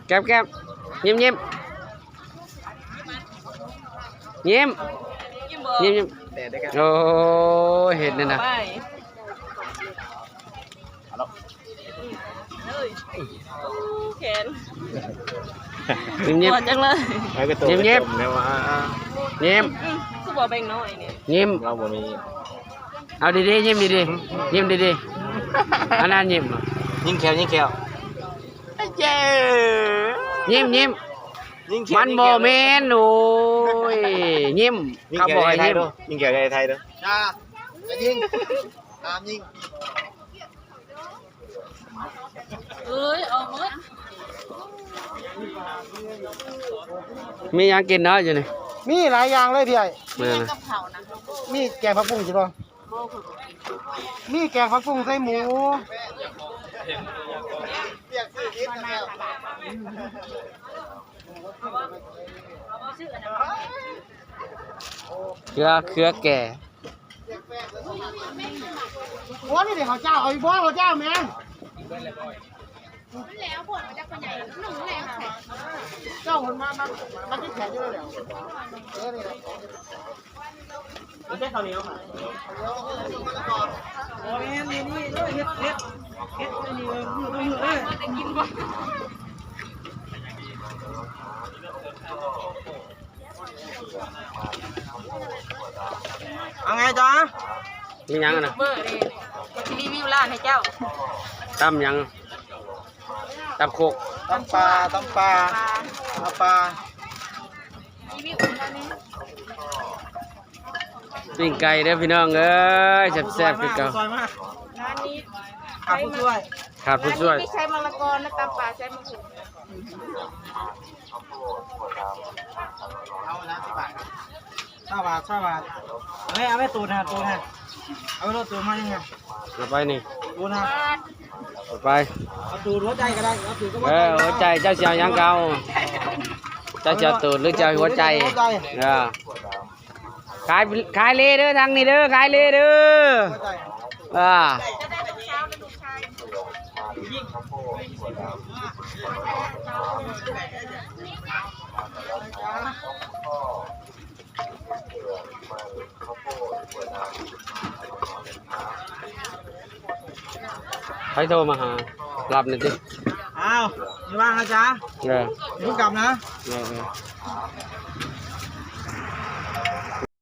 ແກ້ມໆ ຍິ້ມໆ ຍິ້ມ ຍິ້ມໆ ໂອ້ຍ ເຮັດແນວນັ້ນ ແຂນ ຍິ້ມໆ ປວດຈັງເລີຍ ຍິ້ມໆ ຍິ້ມ ອືມ ຄືບໍ່ແບ່ງນ້ອຍນີ້ ຍິ້ມ ເຮົາບໍ່ມີ ເອົາດີໆ ຍິ້ມດີໆ ຍິ້ມດີໆ ອັນນັ້ນຍິ້ມ ຍິງແຂ້ວ ຍິງແຂ້ວ ຍິ້ມ ຍິ້ມ ຍິງແຂ້ວ ມັນບໍ່ແມ່ນ ໂອ້ຍ ຍິ້ມ ຍິງແຂ້ວ ເຂົາບອກໃຫ້ຍິ້ມ ຍິງແຂ້ວໃນໄທເດີ ຢ່າ ຢ່າຍິງ ຫ້າມຍິງ. ເອີຍ ອອກໝົດ ມີຫຍັງກິນເນາະຢູ່ນີ້ ມີຫຼາຍຢ່າງເລີຍພີ່ອ້າຍ ແມ່ນ ມີແກງຜັກບຸ້ງຊິບໍ່ ມີແກງຜັກບຸ້ງໃສ່ໝູ ເຄືອ ເຄືອແກ່ ໂອ້ ນີ້ເດ ເຂົ້າເຈົ້າ ເອົາອີກບໍ່ ເຂົ້າເຈົ້າແມ່ນ ແລ້ວ ເຈົ້າມັນມາ ມາ ມາກິນແຂກຢູ່ແລ້ວ ເອີ ນີ້ແຫຼະ ບໍ່ໃຊ່ເຂົ້າໜຽວ ໂອ້ ແມ່ນ ນີ້ ນີ້ ເຮັດ ເຮັດ ເຮັດ ນີ້ ເອີ ມື້ ມື້ ມື້ ເອີ ໄດ້ກິນບໍ່ ເອົາໄງຕໍ່? ມີຫຍັງນະ? ເບີເດ້ ມາຊິຣີວິວຮ້ານໃຫ້ເຈົ້າ. ຕຳຫຍັງ? ຕຳໂຄກ ຕຳປາ ຕຳປາ ຕຳປາ ຕຳປາ. ປີ້ງໄກ່ເດີພີ່ນ້ອງເອີຍ ແຊບໆຄືເກົ່າ. ຮ້ານນີ້ຂາດຜູ້ຊ່ວຍ ຂາດຜູ້ຊ່ວຍ. ຮ້ານນີ້ມີໃຊ້ມະລະກອ ແລະ ຕຳປາໃຊ້ໝາກຫຸ່ງ. ເອົານະ ສິບບາດ ຊາວບາດ ຊາວບາດ. ເອົາໄວ້ ເອົາໄວ້ໂຕນະ ໂຕນະ ເອົາໄວ້ໂລດ ໂຕມານີ້ນະ ເອົາໄປນີ້ ໂຕນະ ເອົາໄປ. ເອົາໂຕນຫົວໃຈກໍໄດ້ ເອົາໂຕນກໍບໍ່ ເອີ ໄດ້ ຫົວໃຈ. ເຈົ້າຊິເອົາຫຍັງກໍເອົາ ເຈົ້າຊິເອົາໂຕນ ຫຼື ຈະເອົາຫົວໃຈ? ຫົວໃຈ ເອີ. ຂາຍ ຂາຍເລເດີ ທາງນີ້ເດີ ຂາຍເລເດີ. ອ່າ ໃຜໂທມາຫາ? ຮັບໜ່ອຍຕິ. ອ້າວ ຢູ່ວ່າງນະຈ໊ະ? ເອີ ຢູ່ກັບນະ. ເອີ ເອີ.